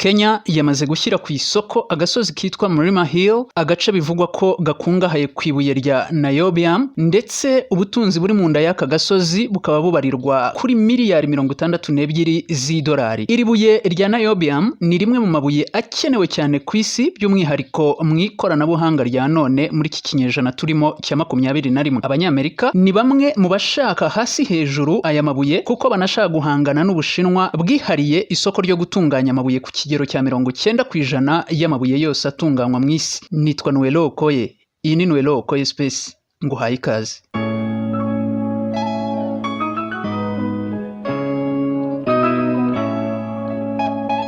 Kenya yamaze gushyira ku isoko agasozi kitwa Mlima Hill, agace bivugwa ko gakungahaye ku ibuye rya niobium, ndetse ubutunzi buri mu nda y'aka gasozi bukaba bubarirwa kuri miliyari 62 z'idolari. Iri buye rya niobium ni rimwe mu mabuye akenewe cyane ku isi, by'umwihariko mu ikoranabuhanga rya none muri iki kinyejana turimo cya 21. Abanyamerika ni bamwe mu bashaka hasi hejuru aya mabuye, kuko banashaka guhangana n'Ubushinwa bwihariye isoko ryo gutunganya amabuye ku kigero cya 90% y'amabuye yose atunganywa mu isi. Nitwa Noelo Okoye, iyi ni Noelo Okoye Space, nguhaye ikaze.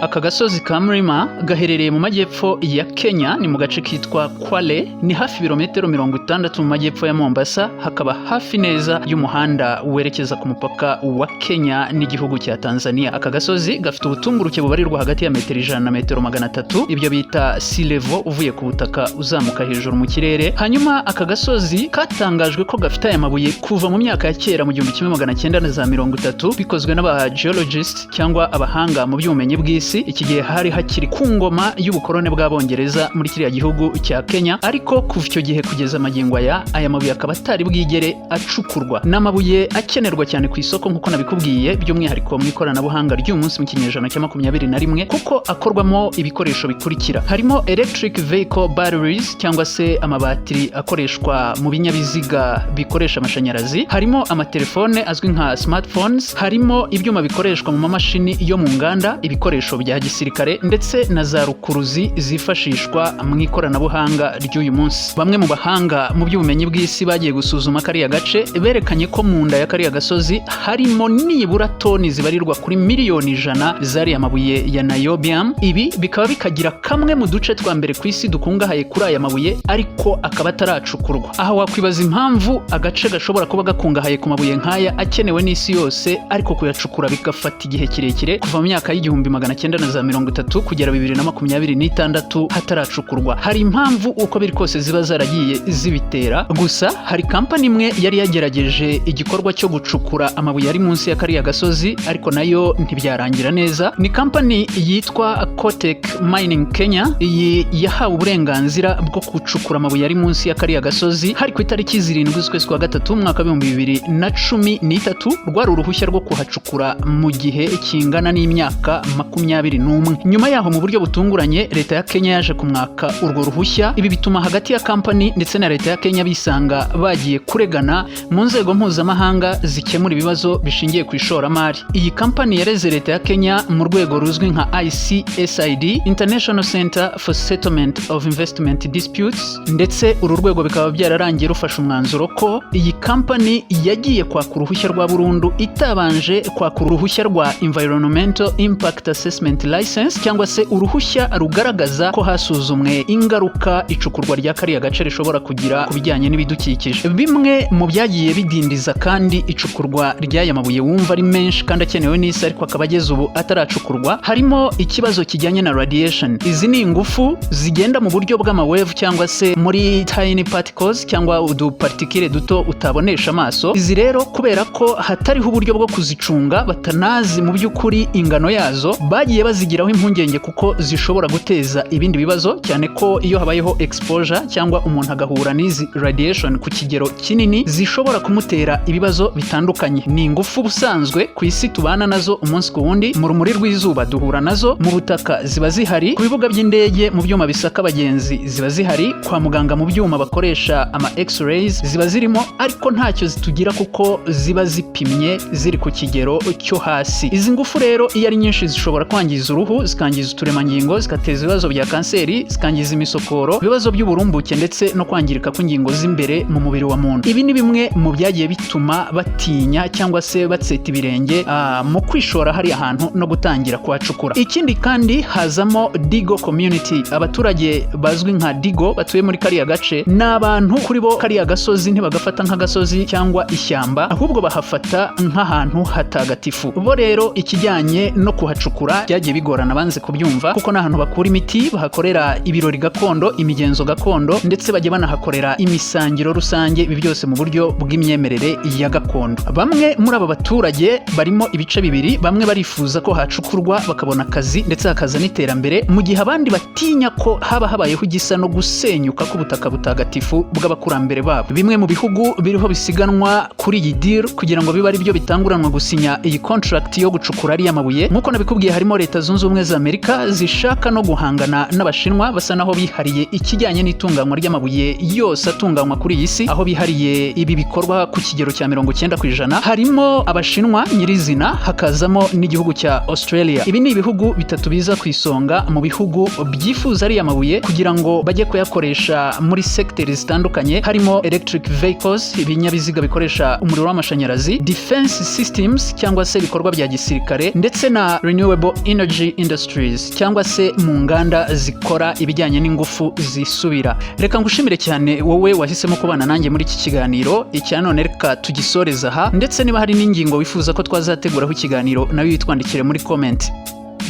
Aka gasozi ka Mlima gaherereye mu majyepfo ya Kenya, ni mu gace kitwa Kwale, ni hafi ibirometero 60 mu majyepfo ya Mombasa, hakaba hafi neza y'umuhanda werekeza ku mupaka wa Kenya n'igihugu cya Tanzania. Aka gasozi gafite ubutumburuke bubarirwa hagati ya metero 100 na metero 300, ibyo bita sea level, uvuye ku butaka uzamuka hejuru mu kirere. Hanyuma aka gasozi katangajwe ko gafite aya mabuye kuva mu myaka ya kera mu 1930, bikozwe n'aba geologists cyangwa abahanga mu by'ubumenyi bw'isi. Iki gihe hari hakiri ku ngoma y'ubukorone bw'Abongereza muri kiriya gihugu cya Kenya, ariko kuva icyo gihe kugeza magingo aya mabuye akaba atari bwigere acukurwa. Ni amabuye akenerwa cyane ku isoko nk'uko nabikubwiye, by'umwihariko mu ikoranabuhanga ry'uyu munsi mu kinyejana cya 21, kuko akorwamo ibikoresho bikurikira: harimo electric vehicle batteries cyangwa se amabatiri akoreshwa mu binyabiziga bikoresha amashanyarazi, harimo amatelefone azwi nka smartphones, harimo ibyuma bikoreshwa mu mamashini yo mu nganda, ibikoresho bya gisirikare, ndetse na za rukuruzi zifashishwa mu ikoranabuhanga ry'uyu munsi. Bamwe mu bahanga mu by'ubumenyi bw'isi bagiye gusuzuma kariya gace berekanye ko mu nda ya kariya gasozi harimo nibura toni zibarirwa kuri miliyoni 100 z'ariya mabuye ya niobium. Ibi bikaba bikagira kamwe mu duce twa mbere ku isi dukungahaye kuri aya mabuye, ariko akaba ataracukurwa. Aha wakwibaza impamvu agace gashobora kuba gakungahaye ku mabuye nk'aya akenewe n'isi yose, ariko kuyacukura bigafata igihe kirekire, kuva mu myaka y'1930 kugera 2026 hataracukurwa. Hari impamvu uko biri kose ziba zaragiye zibitera. Gusa hari kampani imwe yari yagerageje igikorwa cyo gucukura amabuye ari munsi ya kariya gasozi, ariko nayo ntibyarangira neza. Ni kampani yitwa Cotec Mining Kenya. Iyi yahawe uburenganzira bwo gucukura amabuye ari munsi ya kariya gasozi hari ku itariki 7 z'ukwezi kwa gatatu, umwaka w'2013. Rwari uruhushya rwo kuhacukura mu gihe kingana n'imyaka 21. Nyuma yaho, mu buryo butunguranye, leta ya Kenya yaje kumwaka urwo ruhushya. Ibi bituma hagati ya kampani ndetse na leta ya Kenya bisanga bagiye kuregana mu nzego mpuzamahanga zikemura ibibazo bishingiye ku ishoramari. Iyi kampani yareze leta ya Kenya mu rwego ruzwi nka ICSID, International Center for Settlement of Investment Disputes, ndetse uru rwego bikaba byararangiye rufashe umwanzuro ko iyi kampani yagiye kwaka uruhushya rwa burundu itabanje kwaka uruhushya rwa Environmental Impact Assessment License, cyangwa se uruhushya rugaragaza ko hasuzumwe ingaruka icukurwa rya kariya gace rishobora kugira ku bijyanye n'ibidukikije. Bimwe mu byagiye bidindiza kandi icukurwa ry'aya mabuye wumva ari menshi kandi akenewe n'isi, ariko akaba ageze ubu ataracukurwa, harimo ikibazo kijyanye na radiation. Izi ni ingufu zigenda mu buryo bw'amawave cyangwa se muri tiny particles cyangwa udupartikire duto utabonesha amaso. Izi rero, kubera ko hatariho uburyo bwo kuzicunga, batanazi mu by'ukuri ingano yazo, bagiye bazigiraho impungenge kuko zishobora guteza ibindi bibazo, cyane ko iyo habayeho exposure cyangwa umuntu agahura n'izi radiation ku kigero kinini, zishobora kumutera ibibazo bitandukanye. Ni ingufu ubusanzwe ku isi tubana nazo umunsi ku wundi: mu rumuri rw'izuba duhura nazo, mu butaka ziba zihari, ku bibuga by'indege mu byuma bisaka abagenzi ziba zihari, kwa muganga mu byuma bakoresha ama x-rays ziba zirimo, ariko ntacyo zitugira kuko ziba zipimye ziri ku kigero cyo hasi. Izi ngufu rero iyo ari nyinshi zishobora kwangiza uruhu, zikangiza uturemangingo, zigateza ibibazo bya kanseri, zikangiza imisokoro, ibibazo by'uburumbuke, ndetse no kwangirika kw'ingingo z'imbere mu mubiri wa muntu. Ibi ni bimwe mu byagiye bituma batinya cyangwa se batseta ibirenge mu kwishora hariya hantu no gutangira kuhacukura. Ikindi kandi hazamo Digo community. Abaturage bazwi nka Digo batuye muri kariya gace ni abantu kuri bo kariya gasozi ntibagafata nk'agasozi cyangwa ishyamba, ahubwo bahafata nk'ahantu hatagatifu. Bo rero ikijyanye no kuhacukura byari Byagiye bigorana, banze kubyumva, kuko ni ahantu bakura imiti, bahakorera ibirori gakondo, imigenzo gakondo, ndetse bajya banahakorera imisangiro rusange, ibi byose mu buryo bw'imyemerere ya gakondo. Bamwe muri aba baturage barimo ibice bibiri: bamwe barifuza ko hacukurwa bakabona akazi ndetse hakaza n'iterambere, mu gihe abandi batinya ko haba habayeho igisa no gusenyuka k'ubutaka butagatifu bw'abakurambere babo. Bimwe mu bihugu biriho bisiganwa kuri iyi deal kugira ngo bibe ari byo bitanguranwa gusinya iyi contract yo gucukura ariya mabuye, nk'uko nabikubwiye, harimo Leta Zunze Ubumwe za Amerika zishaka no guhangana n'Abashinwa basa naho bihariye ikijyanye n'itunganywa ry'amabuye yose atunganywa kuri iyi si, aho bihariye ibi bikorwa ku kigero cya 90%. Harimo Abashinwa nyirizina, hakazamo n'igihugu cya Australia. Ibi ni ibihugu bitatu biza ku isonga mu bihugu byifuza ariya mabuye kugira ngo bajye kuyakoresha muri segiteri zitandukanye, harimo electric vehicles, ibinyabiziga bikoresha umuriro w'amashanyarazi, defense systems cyangwa se ibikorwa bya gisirikare, ndetse na renewable energy industries cyangwa se mu nganda zikora ibijyanye n'ingufu zisubira. Reka ngushimire cyane wowe wahisemo kubana nanjye muri iki kiganiro icya none. Reka tugisoreza aha, ndetse niba hari n'ingingo wifuza ko twazateguraho ikiganiro, nawe witwandikire muri comment.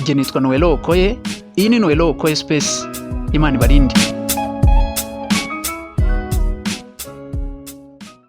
Jye nitwa Noelo Okoye, iyi ni Noelo Okoye Space. Imana ibarinde.